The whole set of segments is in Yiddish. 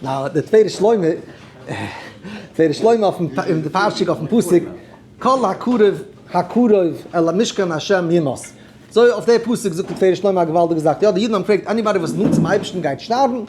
Now, די תפארת שלמה, תפארת שלמה אויפן אין די פרשה אויפן פסוק, כל הקרב הקרוב אל המשכן השם יומת. אזוי אויף די פסוק זאגט די תפארת שלמה א געוואלדיגע זאך, יא די אידן האבן געפרעגט anybody וואס נאנט צום אייבערשטן גייט שטארבן,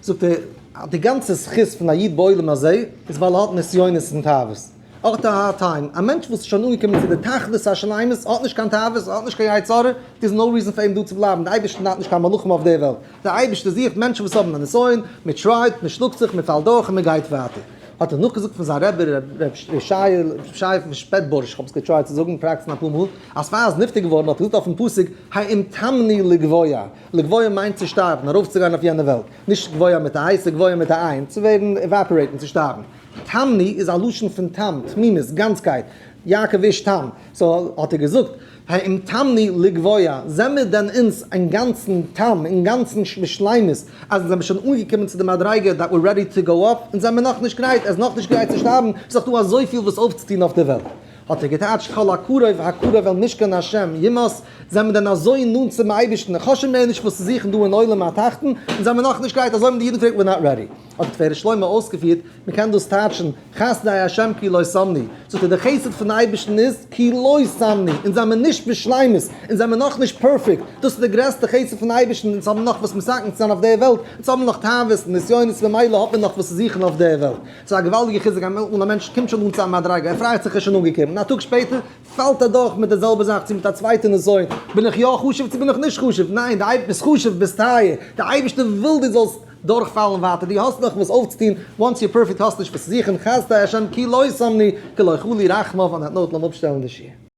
זאגט ער אז די גאנצע זכות פון א איד בעולם הזה איז ווייל ער האט נסיונות און תאוות. האט א hard time. א מענטש וואס איז שוין אנגעקומען צו די תכלית השלימות האט נישט קיין תאוות, האט נישט קיין יצר הרע, there is no reason פאר אים דא צו בלייבן, די אייבערשטער האט נישט קיין מלאכים אויף דער וועלט, די אייבערשטער זוכט מענטשן וואס האבן א נסיון, מען try ט, מען שלאגט זיך, מען פאלט דורך און מען גייט ווייטער. האט ער נאכגעזאגט פון זיין רבי ר' ישעי' פון שפעטבורש, איך האב עס גע try ט צו זאגן פראקטישן אפאר מאל, אז פאר ער איז נפטר געווארן האט ער געזאגט אויפן פסוק האם תמנו לגבוה, לגבוה מיינט צו שטארבן, ארויפצוגיין אויף יענע וועלט, נישט גבוה מיט א ה', ס'איז גבוה מיט א עין, צו ווערן evaporate ן, צו שטארבן. תמני איז א לשון פון תם, תמימות, גאנצקייט, יעקב איש תם, so האט ער געזאגט, האם תמנו לגבוה, זעמיר דען אונז אינגאנצן תם, אינגאנצן בשלימות, אז אונז זעמיר שוין אנגעקומען צו די מדריגה that we're ready to go up, אונז זעמיר נאכנישט גרייט, ער איז נאכנישט גרייט צו שטארבן, ס'איז דאך דא אזויפיל וואס אויפצוטון אויף דער וועלט. האט ער געטייטשט כל הקרוב הקרוב אל משכן ה' יומת, זעמיר דען אזוי נאנט צום אייבערשטן, איך האב שוין מער נישט וואס צו זוכן דא אין עולם התחתון, אונז זעמיר נאכנישט גרייט, אזוי האבן די אידן געפרעגט we're not ready. האט דער תפארת שלמה אויסגעפירט, מען קען דאס טייטשן, חסדי ה' כי לא תמנו, זאגט ער, דער חסד פון אייבערשטן איז, כי לא תמנו, אונז זעמיר נישט בשלימות, אונז זעמיר נאכנישט perfect, דאס איז דער גרעסטער חסד פון אייבערשטן, אונז האבן נאך וואס מתקן צו זיין אויף דער וועלט, אונז האבן נאך תאוות און נסיונות ממילא האט מען נאך וואס צו זוכן אויף דער וועלט. ס'איז א געוואלדיגע חיזוק און א מענטש קומט שוין אן צו א מדריגה, ער פרייט זיך ער איז שוין אנגעקומען, און א טאג שפעטער פאלט ער דורך מיט די זעלבע זאך צו מיט א צווייטע נסיון, בין איך יא חשוב צו בין איך נישט חשוב, ניין די אייב ביסט חשוב ביסט טייער, די אייבערשטער וויל דו זאלסט דורכפאלן ווייטער, דו האסט נאך וואס אויפצוטון, once you're perfect האסט נישט וואס צו זוכן, חסדי השם כי לא תמנו, כי לא כלו רחמיו, on that note לאמיר אפשטעלן די שיעור.